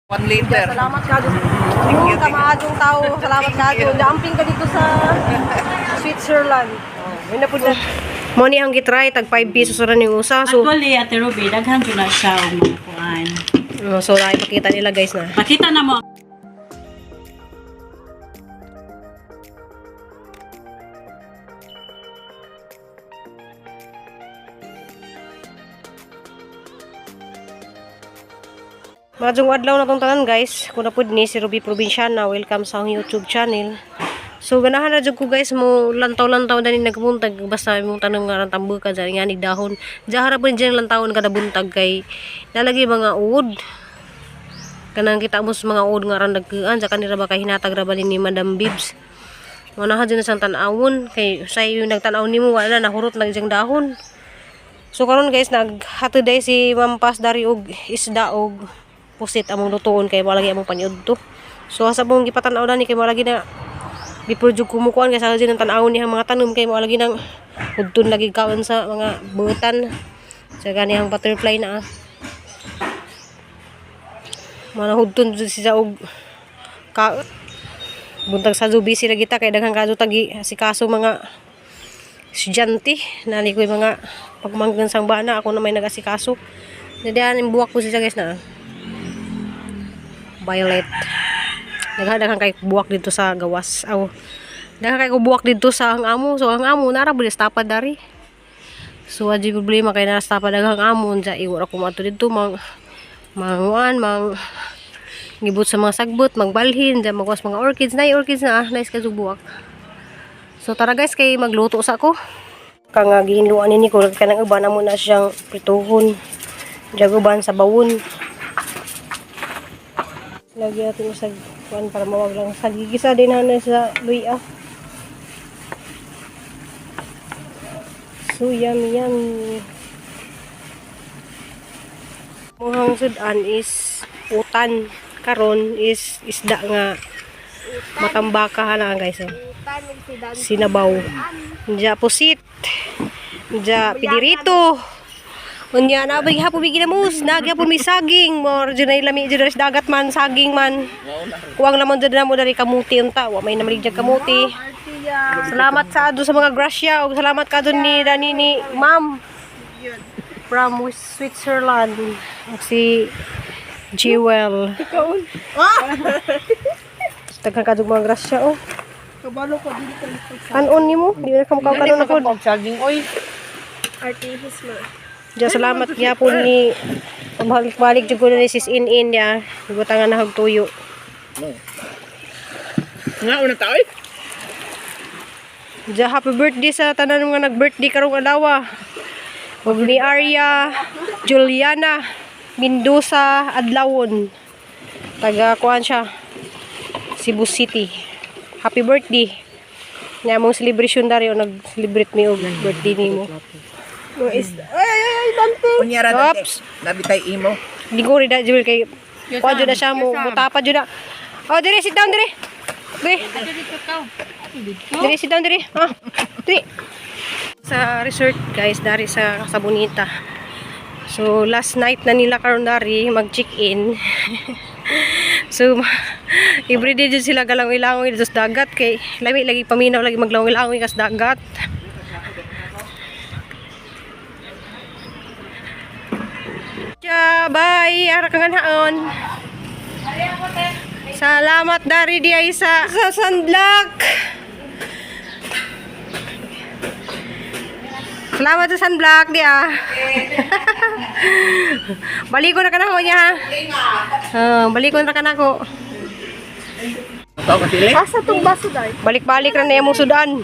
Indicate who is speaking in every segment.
Speaker 1: 1 liter.
Speaker 2: Salamat ka. Yung kamaadong tao. Salamat ka. Amping ka dito sa Switzerland. Oh, yun na po na. Mo ni ang gitry tag 5 pesos ra ning usa. So,
Speaker 3: Actually, Ate Ruby, daghan jud na siya og mga kuan.
Speaker 2: oh, so ipakita nila, guys, na.
Speaker 3: Makita na mo.
Speaker 2: Maadjong adlaw na tong tanan, guys. Kuna pud ni si Ruby Provinciana. Welcome sa akong YouTube channel. So ganahan na jud ko, guys, mo lantaw-lantaw dani nagbuntag basta imong tanong nga tambuka dyan nga nig dahon. Jahara pud dyan lantawon kada buntag kay nalagi mga uod. Kanang kita mo sa mga uod nga ran dagkuan sa kanila ba kay hinatag ra ba ni Madam Bibs. Manahan dyan sa tan-awon kay say yung nagtan-aw nimo wala na nahurot lang diyang dahon. So karon, guys, naghatod day si Ma'am Paz dari og isda og pusit among lutuon kay wala lagi among paniudto. So asa mong gipatan-aw ni kay wala lagi na before jud kumukuan kay sa ang tan-awon niya ang mga tanom kay wala lagi nang udton lagi kaon sa mga butan. Sa ganihang butterfly na ah. Mga hudton jud siya og ka buntag sa busy lagi ta kay daghang kadto tagi asikaso mga estudyante nani ko yung mga pagmanggan sang bana ako na may nag-asikaso. Nadiyan yung buwak ko siya, guys, na violet. Daghan kay buwak dito sa gawas aw, daghan kay ko buwak dito sa ang amo. So ang amo nara bulis tapad dari, so adyo problema kay nara sa tapad daghang amo unsa iwara ko maadto dito mang manguan mang ngibot sa mga sagbot magbalhin dyan magwas mga orchids na orchids na ah, nice ka buwak. So tara, guys, kay magluto sa ko. Kang gihinluan ni ko kanang uban amo na siyang prituhon. Diyan uban sa bawon. Lagi natin sa kuan para mawag lang sa gigisa din na sa luya. So yummy yummy. Muhang sudan is utan karon is isda nga matambaka na, guys, oh. Sinabaw. Diya pusit. Diya pidirito. Unya na ba gihapon may ginamos, nagyapon may saging, mo jud na lami jud sa dagat man saging man. Kuwang naman jud na mo dari kamuti unta, wa may namalig jud kamuti. Salamat sa ado sa mga grasya ug salamat ka ni Dani ni Ma'am from Switzerland ug si Jewel. Daghan ka jud mga grasya oh.
Speaker 4: Kabalo ko dili ka.
Speaker 2: Kanon nimo, di na ka mukha kanon ako.
Speaker 4: Saging oy.
Speaker 2: Diya, salamat gyapon ni pabalik-balik jud ko ni sis in ya. Butangan na hag tuyo.
Speaker 4: Nga una ta oy.
Speaker 2: Diya, happy birthday sa tanan mga nag-birthday karong adlaw. Ug ni Arya Juliana Mendoza Adlawon. Taga kuan siya. Cebu City. Happy birthday. Nya mong celebration dari o nag-celebrate mi og birthday nimo.
Speaker 4: Ay ay ay dante.
Speaker 1: Unya ra dante.
Speaker 2: Oops.
Speaker 1: Nabitay imo.
Speaker 2: Di ko rin na, Jewel, kay kuha dyan na siya mo, mutapa dyan na. Oh, dire, sit down, dire. Dire. Dire, sit down, dire. Ah, dire. Sa resort, guys, dari sa Casabonita. So, last night na nila karon dari mag-check-in. So, everyday dyan sila galangoy-langoy dito sa dagat kay lami lagi paminaw lagi maglangoy-langoy kas dagat. Ya, bye. Ara kang haon. Salamat dari di ay sa sunblock. Salamat sa sunblock di ah. Baliko na kanako niya ha. Ah, baliko na kanako.
Speaker 1: Tao ka sili.
Speaker 4: Asa tong baso dai?
Speaker 2: Balik-balik ra na imong sudan.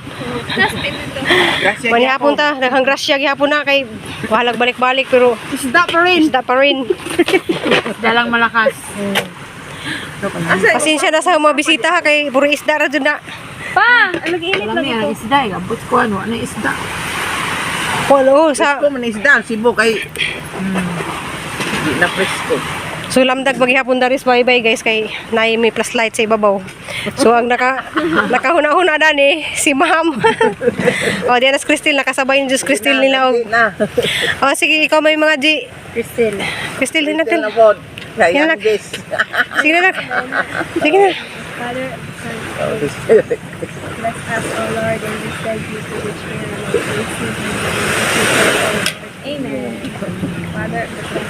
Speaker 1: Grasya.
Speaker 2: Manihapon ta, daghang grasya gihapon na kay bahalag balik-balik pero
Speaker 4: Isda pa rin.
Speaker 2: isda pa rin.
Speaker 3: Dalang malakas.
Speaker 2: Pasensya na sa mga bisita ha kay puro isda ra jud na.
Speaker 4: Pa, nag-init lang ito.
Speaker 3: Isda, eh. Abot ko ano, ano isda.
Speaker 2: Wala oh, sa
Speaker 1: Presko man isda Cebu kay di na presko.
Speaker 2: So lamdag maghihapon daris, bye bye, guys, kay naay may plus light sa ibabaw. So ang nakahuna-huna dani si Ma'am. Oh, diyan as Crystal nakasabay yung Diyos Crystal nila og.
Speaker 1: Di na.
Speaker 2: Oh, sige, ikaw may mga G.
Speaker 4: Crystal.
Speaker 2: Crystal din natin.
Speaker 1: Na pod. Kaya
Speaker 2: Yan, anak.
Speaker 1: guys.
Speaker 2: Sige na, anak. Sige na.
Speaker 4: Father, Son, bless us, O Lord, and we beg you to which we are now facing. Amen. Father, the Son,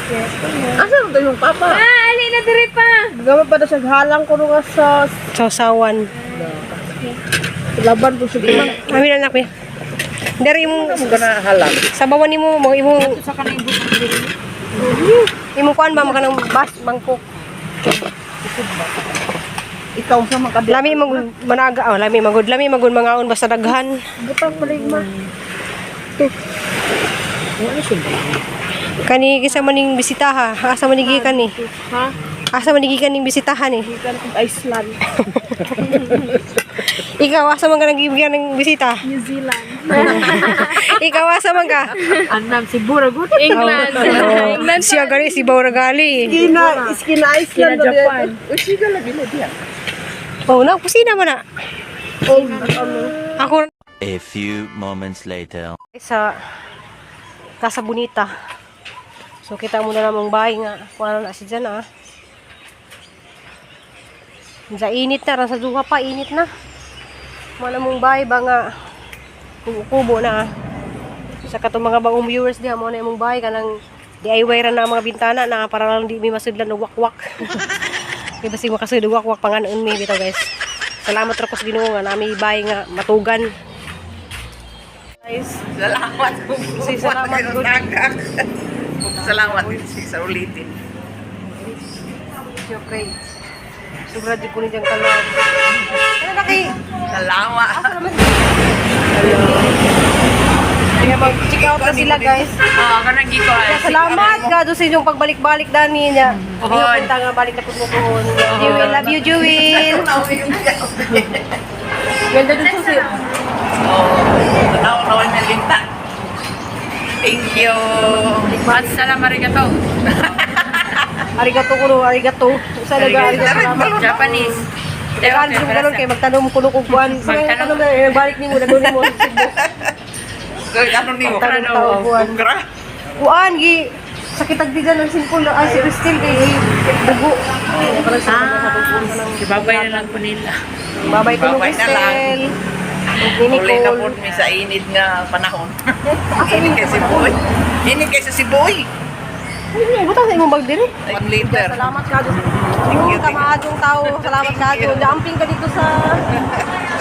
Speaker 4: Spirit, Amen.
Speaker 1: Asa na yung papa?
Speaker 4: Ah, ali na diri pa.
Speaker 5: Gama pa na siya halang ko nga sa
Speaker 2: Sausawan.
Speaker 5: laban po siya.
Speaker 2: Amin, anak. Mi. Dari imong
Speaker 1: Ano ka na halang?
Speaker 2: sa bawan nimo mo imong imong kuan ba mo kanang bas mangkok.
Speaker 1: Ikaw sa mga kabila.
Speaker 2: Lami magud managa, oh, lami magud, lami magud mangaon basta daghan.
Speaker 5: Butang paligma.
Speaker 2: Kani kisa maning bisitaha, asa man gikan ni?
Speaker 5: Ha?
Speaker 2: Asa man gikan ning bisitahan ni?
Speaker 5: Gikan kong Iceland.
Speaker 2: Ikaw asa man ka nagibigyan ng bisita?
Speaker 4: New Zealand.
Speaker 2: Ikaw asa man ka?
Speaker 3: Annam si Buragut.
Speaker 4: England.
Speaker 2: Oh, siya gani si Bauragali.
Speaker 5: Kina, iskina Iceland.
Speaker 3: Kina Japan.
Speaker 1: Uy, siga lagi na diya.
Speaker 2: Oh, na kusina man na.
Speaker 5: Old, ano.
Speaker 2: Ako
Speaker 6: A few moments later.
Speaker 2: sa Casa Bonita. So kita mo na namang bahay nga kung ano na si dyan ah. Sa init na, ran sa duha pa, init na. Wala mong bahay ba nga kubo na ah. Sa katong mga bagong viewers diha mo na imong bahay kanang DIY ra na ang mga bintana na para lang di mi masudlan og wakwak. Di basig makasud og wakwak panganon mi bitaw guys. Salamat ra ko sa Ginoo nga nami bahay nga matugan. Guys,
Speaker 1: Salamat.
Speaker 2: Say salamat, good.
Speaker 1: Salamat din sa ulitin.
Speaker 2: Okay. Sobra di ko ni diyang kalab. Ano na kay?
Speaker 1: Salamat.
Speaker 2: Kaya mag-check out na sila guys.
Speaker 3: Oo, kanang gikuan.
Speaker 2: Salamat gado sa inyong pagbalik-balik dani niya.
Speaker 3: Pohon.
Speaker 2: Punta nga balik na pud mo pohon. Jewel, love you Jewel. Ganda dun sa
Speaker 1: Oo. Tanaw-tanaw na linta. Thank you.
Speaker 3: Salamat arigato.
Speaker 2: Arigato kuno, arigato. Usa na ga arigato. Salamat.
Speaker 3: Japanese.
Speaker 2: Daghan jud karon kay magtanom kuno kog kuan. Magtanom na eh, balik nimo na nimo.
Speaker 1: Ano niyo?
Speaker 2: Magtanom tao kuan.
Speaker 1: Kukra?
Speaker 2: Kuan gi sakit tagdigan ng simple ay si Christine kay dugo. Parang sa
Speaker 3: Babay na lang ko nila.
Speaker 2: Babay ko
Speaker 1: Babay na lang.
Speaker 2: Cristel. Ni
Speaker 1: Uli na po
Speaker 2: Nicole.
Speaker 1: mi sa init nga panahon. Init kay si Boy. Init kay sa si Boy.
Speaker 2: Ay, butang sa imong bag diri.
Speaker 1: 1 liter.
Speaker 2: Salamat ka doon. Yung kamaadong tao, salamat ka doon. Amping ka dito sa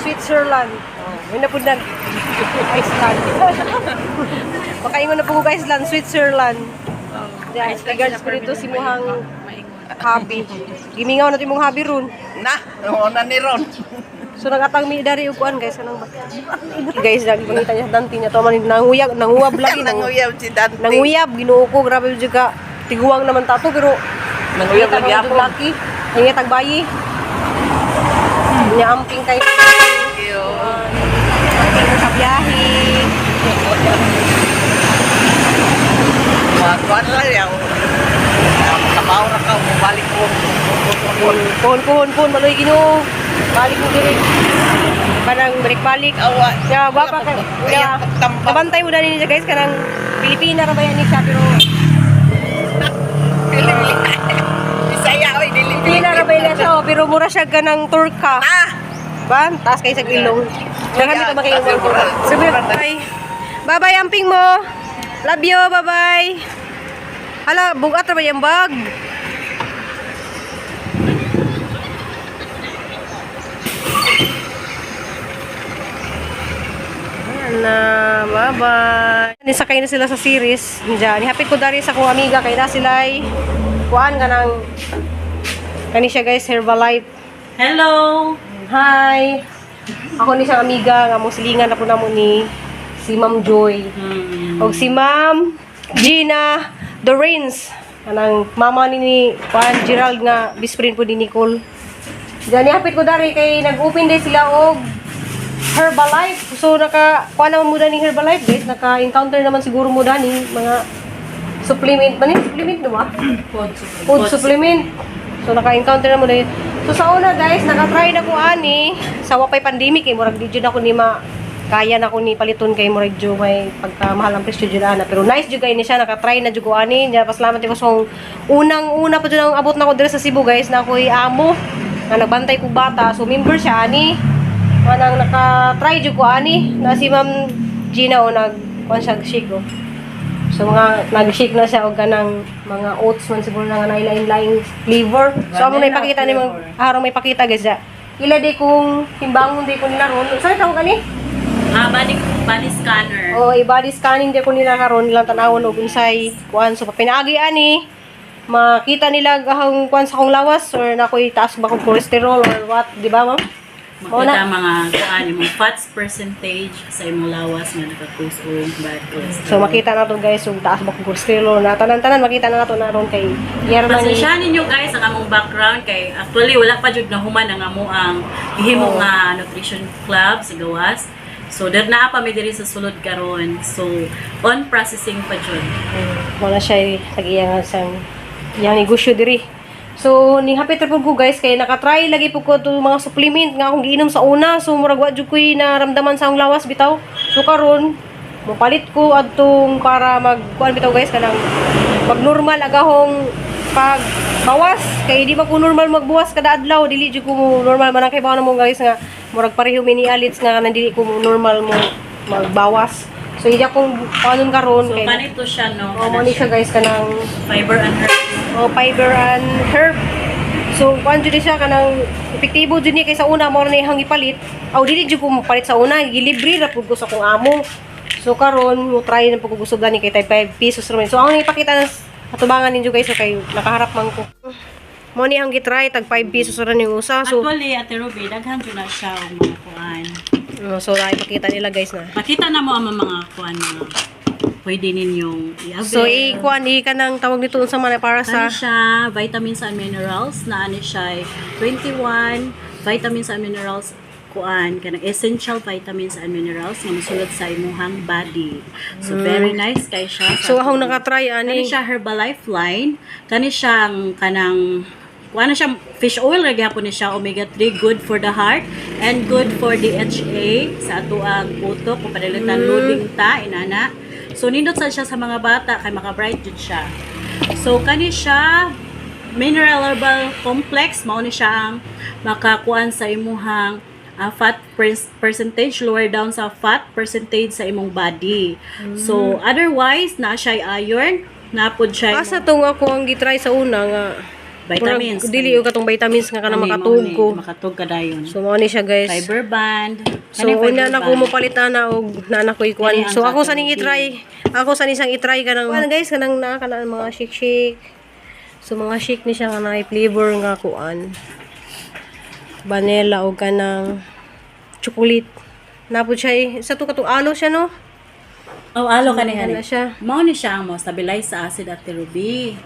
Speaker 2: Switzerland. Oh, may napud na Iceland. Makaingon na po ko Iceland, Switzerland. Yeah, regards ko dito si Muhang happy. Gimingaw na imong habi ron.
Speaker 1: Na, oo na ni Ron.
Speaker 2: So nagatang mi dari og kuan guys kanang ba. Guys, lagi pangita niya Dante niya to man nanguyag, nanguwab lagi nang
Speaker 1: Nanguyab si Dante.
Speaker 2: nanguyab Ginoo ko grabe jud ka. Tiguang naman tato pero
Speaker 1: Nanguyab lagi ako.
Speaker 2: Laki. Hingi tagbayi. Nya amping kay
Speaker 1: Thank you.
Speaker 2: amping sa biyahe.
Speaker 1: Kuan lang yaw. Kabaw ra ka, balik ko.
Speaker 2: Pohon pohon pohon maloy Ginoo. Balik mo diri. Kanang balik-balik.
Speaker 1: Awa.
Speaker 2: Ya, gwapa ka. Ya,
Speaker 1: Pagtambak.
Speaker 2: kabantay mo dani niya guys kanang Pilipina ra ba yan ni siya pero
Speaker 1: Pili-pili. Bisaya oy, dili
Speaker 2: Pilipina ra ba yan siya oh, pero mura siya kanang Turka.
Speaker 1: Ah!
Speaker 2: Ba? Taas kayo sa ilong. Daghan dito ba kayo Bye. Bye-bye amping mo. Love you. Bye-bye. Hala, bugat ra ba yung bag? Ayan na, bye-bye. Nisakay na sila sa series. Diyan, hapit ko dari sa akong amiga kay na sila'y kuan ka ng kani siya guys, Herbalife.
Speaker 3: Hello!
Speaker 2: Hi! Ako ni siyang amiga nga muslingan na po namo ni si Ma'am Joy. Og si Ma'am Gina Dorins. Kanang mama ni ni Juan Gerald nga best friend po ni Nicole. Diyan hapit ko dari kay nag-open day sila og Herbalife. So naka kuha naman mo dani Herbalife guys, naka-encounter naman siguro mo dani mga supplement ba ni supplement no ba? Food supplement. So naka-encounter na mo na yun. So sa una guys, naka-try na ko ani sa wapay pandemic eh murag di jud ako ni ma Kaya na ko ni paliton kay murag jud may pagkamahal ang presyo jud ana. Pero nice jud kay ni siya, naka-try na jud ko ani. Nya pasalamat ko sa unang-una pa jud ang abot nako diri sa Cebu, guys, na ako'y amo nga nagbantay kog bata. So member siya ani. Manang naka-try jud ko ani na si Ma'am Gina o nag kuan siya shake oh. So mga nag-shake na siya og kanang mga oats man siguro na nga lain-laing flavor. So amo na ipakita ni mga harong may pakita, guys, ya. Ila di kung timbangon di ko nila ron. Saan tawag ani?
Speaker 3: Ah, body scanner.
Speaker 2: O i-body scanning di ko nila karon, ilang tanawon og unsay kuan. So pinaagi ani makita nila ang kuan sa akong lawas or na ako'y taas ba kong cholesterol or what, di ba, ma'am? Mao
Speaker 3: Makita
Speaker 2: na.
Speaker 3: mga kuan imong fats percentage sa imong lawas nga nakakus o bad cholesterol.
Speaker 2: So makita na to, guys, ug taas ba kong cholesterol na tanan-tanan makita na nato na ron kay iyar man ni.
Speaker 3: Pasensya ninyo, guys, ang among background kay actually wala pa jud nahuman ang amo ang gihimo nga nutrition club sa gawas. So der naa pa mi diri sa sulod karon. So on processing pa jud.
Speaker 2: Wala siya tag-iya nga sang iyang negosyo diri. So ni happy trip ko, guys, kay nakatry lagi po ko to mga supplement nga akong giinom sa una. So murag wa jud ko'y naramdaman sa akong lawas bitaw. So karon mopalit ko adtong para mag kuan bitaw, guys, kanang pag normal agahong pag bawas kay di ba ko normal magbuwas kada adlaw, dili jud ko mo normal man ang kay na mo, guys, nga murag pareho mi ni Alits nga kanang dili ko mo normal mo magbawas. So iya kong kuanon karon
Speaker 3: So
Speaker 2: kay
Speaker 3: kanito siya no.
Speaker 2: Oh, mo ni siya, guys, kanang
Speaker 3: Fiber and herb.
Speaker 2: oh, fiber and herb. So kuan jud ni siya kanang epektibo jud ni kay sa una mo na ihang ipalit. Aw dili jud ko mopalit sa una, gilibre ra pud ko sa akong amo. So karon mo try na pud ko gusog gani kay tay 5 pesos ra man. So ang ipakita na atubangan ninyo, guys, so kay nakaharap man ko. Mo ni ang gitry tag 5 pesos ra ning usa. So
Speaker 3: Actually, Ate Ruby, daghan jud na siya og mga kuan.
Speaker 2: oh, so ipakita nila, guys, na.
Speaker 3: Makita na mo ang mga kuan mga pwede ninyong i-avail.
Speaker 2: So i-kuan i kanang tawag nito unsa man para sa
Speaker 3: Kani siya, vitamins and minerals, na ani siya ay 21 vitamins and minerals kuan kanang essential vitamins and minerals nga mosulod sa imuhang body. So very nice kay siya.
Speaker 2: So akong nakatry
Speaker 3: Kani
Speaker 2: ani.
Speaker 3: siya Herbalife line, kani siya ang kanang kuan na siya fish oil ra gyapon ni siya, omega 3, good for the heart and good for the HA sa atoang utok kung padalitan loading ta inana. So nindot sad siya sa mga bata kay maka-bright jud siya. So kani siya mineral herbal complex, mao ni siya ang makakuan sa imuhang fat percentage, lower down sa fat percentage sa imong body. So otherwise naa siya iron, naa pod siya
Speaker 2: Asa tong ako ang gitry sa una nga
Speaker 3: vitamins.
Speaker 2: Murag, dili yung katong vitamins nga kanang
Speaker 3: Kani,
Speaker 2: makatug
Speaker 3: mao ni,
Speaker 2: ko.
Speaker 3: Makatug ka dayon.
Speaker 2: So mao ni siya, guys.
Speaker 3: Fiber band.
Speaker 2: So
Speaker 3: Kani fiber
Speaker 2: una na ko
Speaker 3: band.
Speaker 2: mo palitan na og na na ko ikuan.
Speaker 3: Kani ang
Speaker 2: So ako sa ning
Speaker 3: katong
Speaker 2: i-try, ako sa ning isang i-try kanang kuan, guys, kanang naa kanang mga shake shake. So mga shake ni siya nga naay flavor nga kuan. Vanilla og kanang chocolate. Napod siya eh. Sa to katong alo siya no.
Speaker 3: Oh, alo kani
Speaker 2: Ano
Speaker 3: hani.
Speaker 2: siya?
Speaker 3: Mao ni siya ang mo stabilize sa acid at ruby.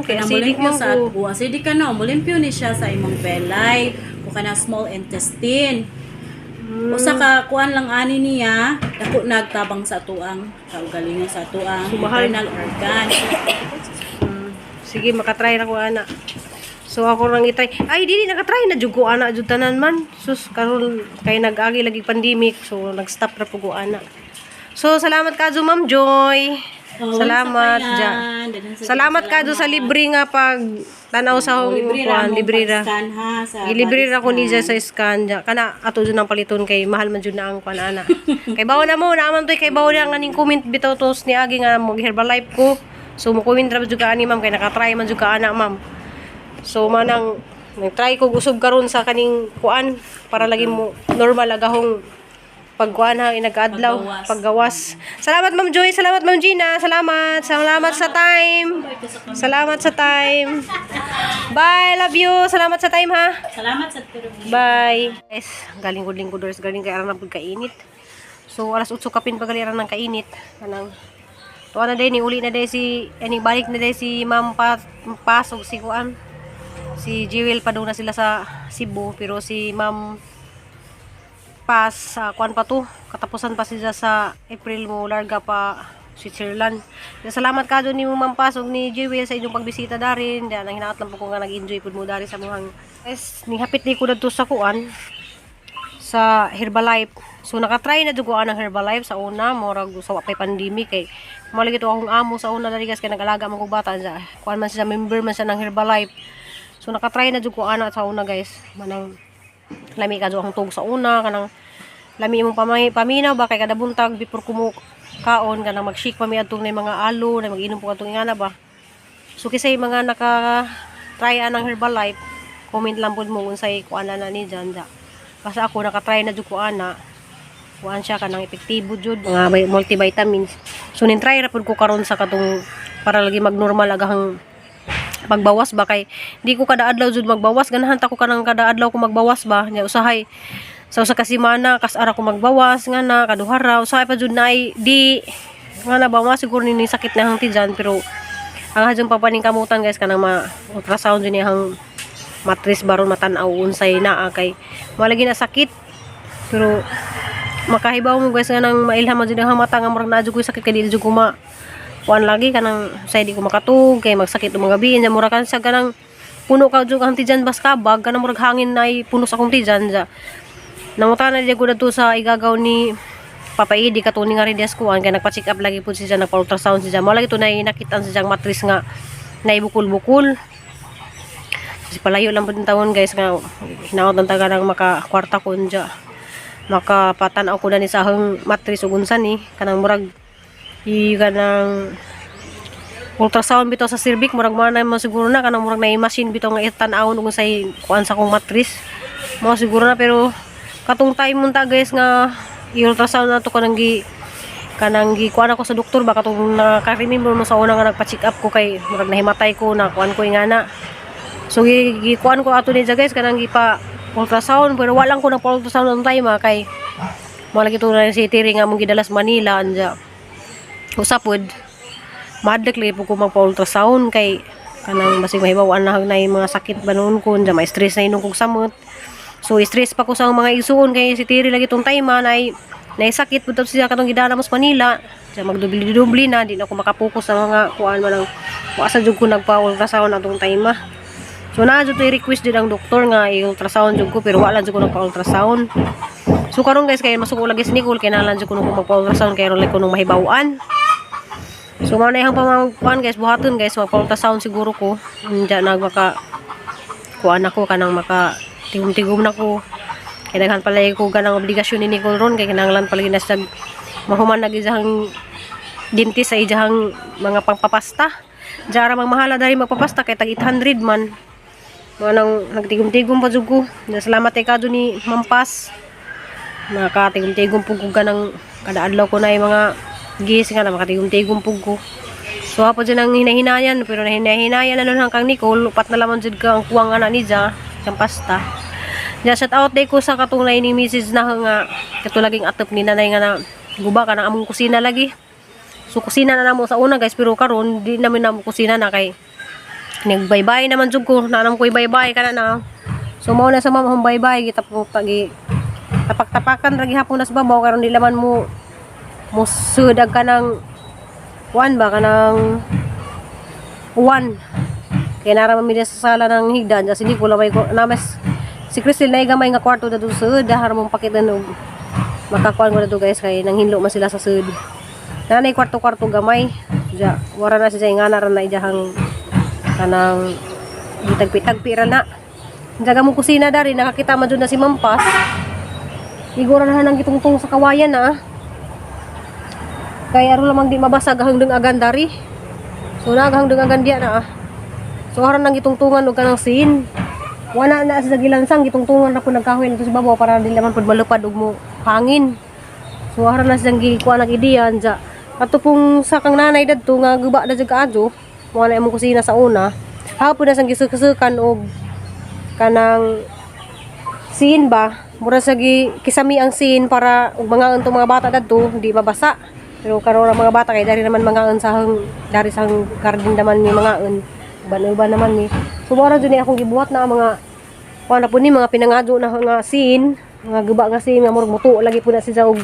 Speaker 2: Kaya
Speaker 3: Kaya
Speaker 2: acidic
Speaker 3: mulimpyo
Speaker 2: man
Speaker 3: sa
Speaker 2: ko.
Speaker 3: o acidic ka no, mulimpyo ni siya sa imong belay o kana small intestine. Usa ka kuan lang ani niya, dako nagtabang sa atuang kaugalingon sa atuang
Speaker 2: mahal.
Speaker 3: internal organ.
Speaker 2: Sige, makatry na ko ana. So ako rang itry. Ay, dili nakatry na jud ko ana jud tanan man. Sus, karon kay nag-agi lagi pandemic, so nag-stop ra po ko ana. So salamat kadyo, Ma'am Joy.
Speaker 3: Oh,
Speaker 2: Salamat
Speaker 3: sa
Speaker 2: ja.
Speaker 3: payan. Daghan sa
Speaker 2: Salamat kadyo sa libre nga pag tanaw sa
Speaker 3: Oh,
Speaker 2: akong
Speaker 3: libre ra
Speaker 2: kuan,
Speaker 3: mo
Speaker 2: libre ra.
Speaker 3: pag-scan ha sa
Speaker 2: Gilibre
Speaker 3: body
Speaker 2: ra ko niya
Speaker 3: scan.
Speaker 2: sa scan ja. Kana ato jud ang paliton kay mahal man jud na ang kuan ana. Kay bawo na mo, naaman toy kay bawo na ang aning comment bitaw tos ni agi nga mag Herbalife ko. So mo comment ra jud ka ani, ma'am, kay nakatry man jud ka ana, ma'am. So manang nag-try ko usog karon sa kaning kuan para lagi mo normal agahong pagkuan ha inagaadlaw
Speaker 3: Paggawas.
Speaker 2: paggawas. Salamat, Ma'am Joy, salamat, Ma'am Gina, salamat. Salamat sa time. Salamat sa time. Bye, love you. Salamat sa time ha.
Speaker 3: Salamat sa Ruby.
Speaker 2: Bye. Guys, galing ko lingko doors, galing kay aran pud kainit. So alas 8 kapin pa gali aran ng kainit. Kanang tuwa na day ni uli na day si ani balik na day si Ma'am pa, Pasog si kuan. Si Jewel pa na sila sa Cebu pero si Ma'am Pas sa kuan pa to katapusan pa sila sa April mo larga pa Switzerland. Kaya salamat ka ni mo Ma'am Pas ug ni Jewel sa inyong pagbisita darin. Diyan ang hinaot lang po ko nga nag-enjoy pud mo dari sa muhang. Guys, nihapit ni ko dadto sa kuan sa Herbalife. So nakatry na jud ko anang Herbalife sa una, murag sa wa pay pandemic kay mao lagi to akong amo sa una dali guys, kay nag-alaga man kog bata sa kuan man siya, member man siya ng Herbalife. So nakatry na jud ko ana sa una, guys. Manang lami ka jud akong tug sa una, kanang lami imong paminaw ba, kay kada buntag before ko mo kaon, kanang mag-shake pa mi adtong na mga alo na mag-inom po atong ingana ba. So kisay mga naka try anang Herbalife, comment lang pud mo unsay kuan na ni dyan da. Basta ako naka-try na jud ko ana. Kuan siya, kanang epektibo jud mga multivitamins. So nin try ra pud ko karon sa katong para lagi magnormal agahang pagbawas ba, kay di ko kada adlaw jud magbawas. Ganahan ta ko kanang kada adlaw ko magbawas ba nya. Usahay sa usa ka semana kas-ara ko magbawas nga na kaduhara, usahay pa jud naay di nga na ba, ma siguro ni sakit na hang tiyan. Pero ang hadyong papaningkamutan, guys, kanang ma ultrasound jud niyang matris baron matan-aw unsay naa, kay malagi na sakit. Pero makahibaw mo, guys, nga nang mailhan man jud ang mata nga murag naa jud ko'y sakit, kay di jud ko ma kuan lagi, kanang say di ko makatug kay magsakit og mga gabi nya. Mura kan sa kanang puno ka jud ang tiyan bas kabag, kanang murag hangin na puno sa akong tiyan ja. Nangutana di ko dadto sa igagaw ni Papa Edi katuni nga rin kuan, kay nagpa-check up lagi pud siya, nagpa-ultrasound siya. Mo lagi to nay nakitaan sa siyang matris nga naibukol-bukol. Kasi palayo lang pud taon, guys, nga hinaot ang taga nang maka kwarta ko unja makapatan-aw ko na ni sa ahong matris ug unsa ni kanang murag i kanang ultrasound bitaw sa cervix. Murag mo na mo siguro na kanang murag na machine bitaw nga itan-awon ug unsay kuan sa akong matris mo siguro na. Pero katong time mun ta, guys, nga i-ultrasound na to, kanang gi kuan ako sa doktor ba, katong naka-remember mo sa una nga nagpa-check up ko, kay murag nahimatay ko na kuan ko ingana. So gi kuan ko ato ni guys, kanang gipa ultrasound, pero walang ko nagpa ultrasound ang time ah, kay mo lagi to na si Tiri nga mong gidala sa Manila anja. Usapod madlak lagi po ko magpa ultrasound kay kanang basig mahibaw-an na na yung mga sakit ba noon ko anja, ma-stress na inong kog samot. So stress pa ko sa mga igsuon kay si Tiri lagi tong time ah, nay nay sakit pud siya katong gidala mo sa Manila. Siya magdubli-dubli na, di na ako makapokus sa mga kuan man ang wa sa jud ko nagpa-ultrasound atong time ah. So naa jud to request din ang doktor nga i-ultrasound jud ko, pero wala jud ko nagpa-ultrasound. So karon, guys, kay masuko lagi si Nicole, kay nalan jud ko nung magpa-ultrasound kay ron like ko nung mahibaw-an. So mao na iyang pamangkuan, guys, buhaton, guys, magpa-ultrasound siguro ko. Unja na maka kuan ako, kanang maka tigom-tigom na ko. Kay daghan pala ko ganang obligasyon ni Nicole ron, kay kinahanglan pala na siya mahuman na ijahang dentist sa ijahang mga pangpapasta. Jara mang mahala dahil magpapasta kay tag 800 man. Mga nang nagtigom-tigom pa jud ko. Salamat kay kadto ni Mampas. Nakatigom-tigom pug ko ganang kada adlaw ko na yung mga gis nga na makatigom-tigom pug ko. So apo dyan ang hinahinayan, pero nahinayan na nun hanggang Nicole, upat na lamang jud ka ang kuwang anak ni Ja, siyang pasta. Ja, shout out day ko sa katunay ni Mrs. na nga kato laging atop ni nanay nga na guba ka ng among kusina lagi. So kusina na namo sa una, guys, pero karon di namin namo kusina na kay nagbaybay naman jud ko, nanam ko baybay kana na. So mao na sa mama akong baybay gitap ko pagi tapak-tapakan ra gihapon na sa babaw karon di laman mo mo sudag ka ng kuan ba, kanang uwan. Kay nara man mi sa sala ng higdan kasi hindi ko lamay ko namas si Crystal na gamay nga kwarto na sa sud dahar mong pakitan og makakuan ko na do, guys, kay nanghinlo man sila sa sud. Nanay kwarto-kwarto gamay. Ja, wara na siya nga na ra na ijahang kanang gitagpi-tagpi ra na. Jaga mo kusina dari nakakita man jud na si Mampas. Igora na nang gitungtong sa kawayan na. Kaya aron lamang di mabasag ang agan dari. So nagahang agan diya na ah. So aron nang gitungtungan og kanang sin. Wala na sa gilansang, gitungtungan ra pud nagkahoy nito sa babaw para di naman pud malupad og mo hangin. So aron na siyang gikuha ng ideya anja. Ato pong sa kang nanay dadto nga guba na jud kaadyo, mo na imong kusina sa una. Hapon na siyang gisukusukan og kanang sin ba, mura sa gi kisami ang sin para og mga tong mga bata dadto di mabasa. Pero karon ang mga bata kay dari naman mga sa dari sa garden naman ni mga uban-uban naman ni. So mura jud ni akong gibuhat na ang mga kuan na po ni mga pinangadyo na nga sin, mga guba nga sin nga murag mutuo lagi po na siya og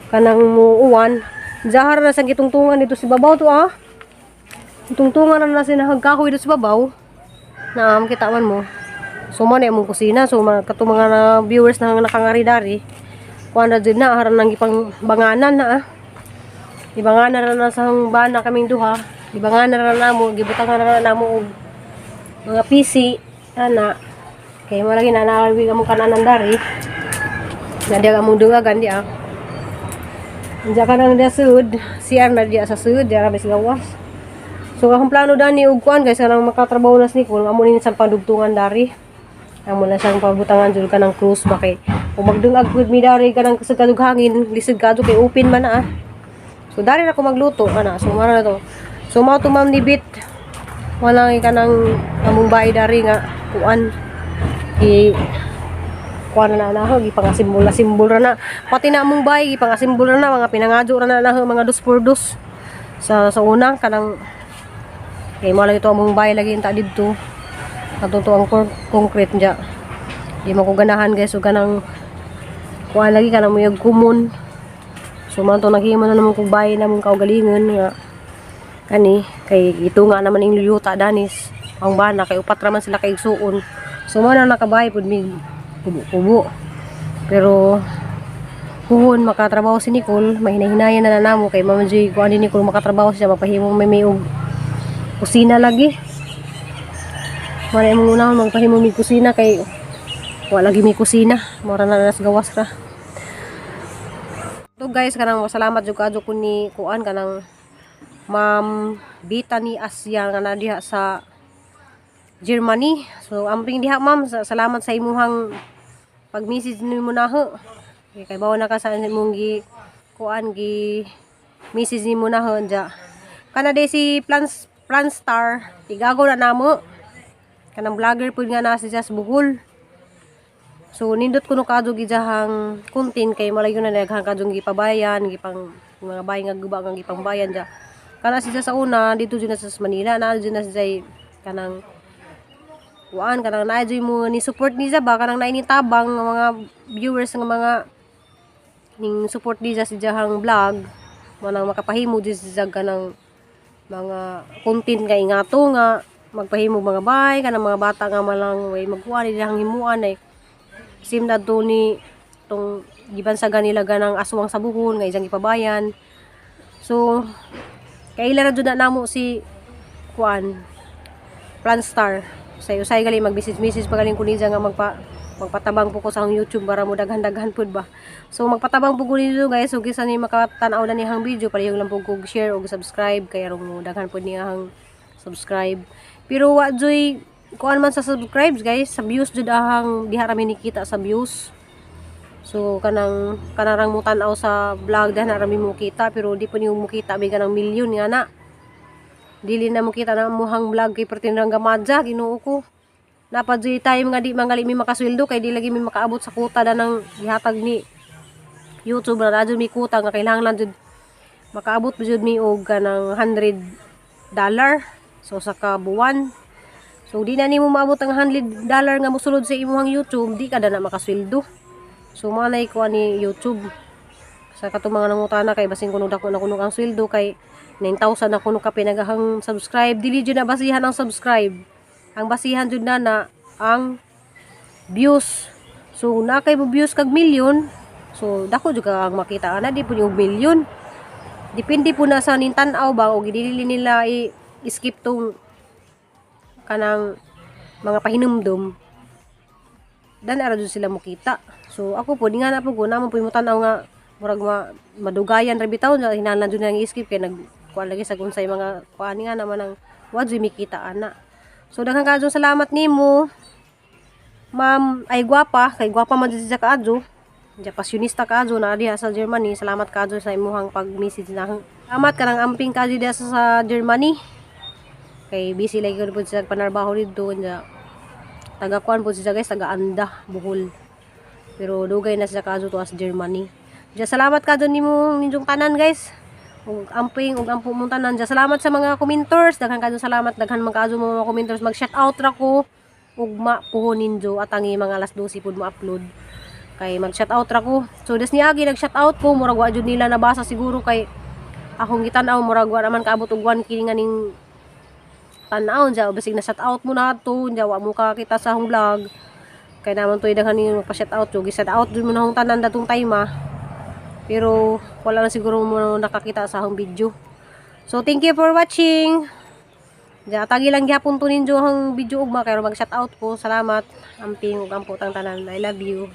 Speaker 2: kanang muuwan. Jahar na sa gitungtungan dito si babaw to ah. Tungtungan na na siya kahoy dito sa babaw. Na makita man mo. So mo na imong kusina. So mga kato mga na viewers na nakangari dari. Kuan ra jud na aron nang gipang banganan na ah. Gibanganan ra na sa bana kaming duha. Gibanganan ra namo, gibutangan ra namo og mga PC ana. Kay mo lagi na naawig among kananan dari. Na diya among dungagan diya. Diya ka nang diya sud, CR na diya sa sud, diya ra gawas. So akong plano dani og kuan guys kanang makatrabaho na si Nicole, amo ni sa pandugtungan dari. Amo na siyang pabutangan jud kanang cruise ba kay kung magdungag pud mi dari kanang kusog kadug hangin, lisod kadto kay open man na ah. So dari na ko magluto ana. So mara na to. So mao to ma'am ni Bit. Wala kanang among bahay dari nga kuan i kuan na na ho gipangasimbol na simbol ra na pati na among bahay gipangasimbol ra na mga pinangadyo ra na na ho, mga dos por dos sa una kanang kay mo lagi to among bahay lagi ta didto ato to ang concrete dya di mo ko ganahan guys so kanang kuan lagi kanang muyag kumon. So man to naghimo na naman kog bahay namong kaugalingon nga kani kay ito nga naman ing luyuta danis ang bana kay upat ra man sila kay igsuon. So mo na nakabahay pud mig kubo-kubo. Pero kuhon makatrabaho si Nicole, mahinahinayan na na namo kay Mama Joy kuan ni Nicole makatrabaho siya mapahimo may og kusina lagi. Mara imong unahon magpahimo mig kusina kay wa lagi may kusina, mura na nas gawas ra. To guys, kanang salamat jud kaadyo ko ni kuan kanang Ma'am Bita ni Asya nga na diha sa Germany. So amping diha ma'am, salamat sa imuhang pag-message nimo na ho. Kay kay bawo na ka sa imong gi kuan gi message nimo na ho dya. Kana day si Plans Planstar, igago na namo. Kanang vlogger pud nga na si Jas Buhol. So nindot kuno kadto gijahang content kay malayo na daghang kadtong gipabayan, gipang mga bay nga guba nga gipangbayan dya. Kana siya sa una dito jud na sa Manila, na jud na siya kanang kuan kanang naa jud mo ni support niya ba kanang naay ni tabang nga mga viewers nga mga ning support niya sa iyahang vlog manang makapahimo jud siya kanang mga content nga ingato nga magpahimo mga bay kanang mga bata nga malang way magkuan nila himuan ay sim na do ni tong gibansagan nila ganang aswang sa buhon nga isang gipabayan. So kaila na jud na namo si kuan Planstar. Say usay gali mag message message pa galing ko niya nga magpatabang po ko sa akong YouTube para mo daghan-daghan pud ba. So magpatabang po ko nito guys, so kinsa ni makatan-aw na niyang video palihog lang po kog share og subscribe kay aron mo daghan pud niya ang subscribe. Pero wa joy kuan man sa subscribes guys, sa views jud ahang diha ra mi nikita sa views. So kanang kanarang mo tan-aw sa vlog diha na ra mi mo kita pero di po niyo mo kita may kanang milyon nga na. Dili na mo kita na muhang vlog kay pertinrang gamadja Ginoo ko. Napadyoy time nga di mangali mi makasweldo kay di lagi mi makaabot sa kuta na ng gihatag ni YouTube na radyo mi kuta nga kailangan jud makaabot jud mi og kanang $100 so sa kabuwan. So di na nimo maabot ang $100 nga mosulod sa imong YouTube, di ka na makasweldo. So mao nay kuan ni YouTube. Sa katong mga nangutana kay basin kuno dako na kuno ang sweldo kay 9,000 na kuno ka pinagahang subscribe, dili jud na basihan ang subscribe. Ang basihan jud na na ang views. So na kay mo views kag million, so dako jud ka ang makita ana di pud yung million. Depende po na sa ning tan-aw ba o gidili nila i-skip tong kanang mga pahinumdum. Dan ara jud sila mokita. So ako po di nga na po ko namo po yung tan-aw nga murag madugayan ra bitaw na hinahanglan jud nang i-skip kay nag kuan lagi sa unsay mga kuan nga naman ang wa jud mikita ana. So daghang kaadyo salamat nimo. Ma'am ay gwapa kay gwapa man jud siya kaadyo. Diya pasyonista kaadyo na diha sa Germany. Salamat kaadyo sa imuhang pag-message na. Salamat kanang amping kaadyo diha sa Germany. Kay busy lagi ko pud siya panarbaho didto nya. Taga kuan pud siya guys, taga Anda, Bohol. Pero dugay na siya kaadyo to sa Germany. Diya salamat kaadyo nimo ninyong tanan guys. Ug amping ug ampo mong tanan. Diya salamat sa mga commenters, daghan kaadyo salamat, daghan man kaadyo mga commenters. Mag shout out ra ko ugma puhon ninyo at ang mga alas 12 pud mo upload. Kay mag shout out ra ko. So des niagi nag shout out ko, murag wa jud nila nabasa siguro kay akong gitan-aw murag wa naman kaabot og 1K nga ning tan-aw dya, basig na shout out mo na to dya, wa mo kakita sa akong vlog. Kay naman to'y daghan ninyo magpa-shout out. So, gi-shout out dun mo na akong tanan datong time ah. Pero wala na siguro mo nakakita sa akong video. So, thank you for watching. Diya, tagi lang gyapon to ninyo ang video ugma kay mag-shout out ko. Salamat. Amping ug amputang tanan. I love you.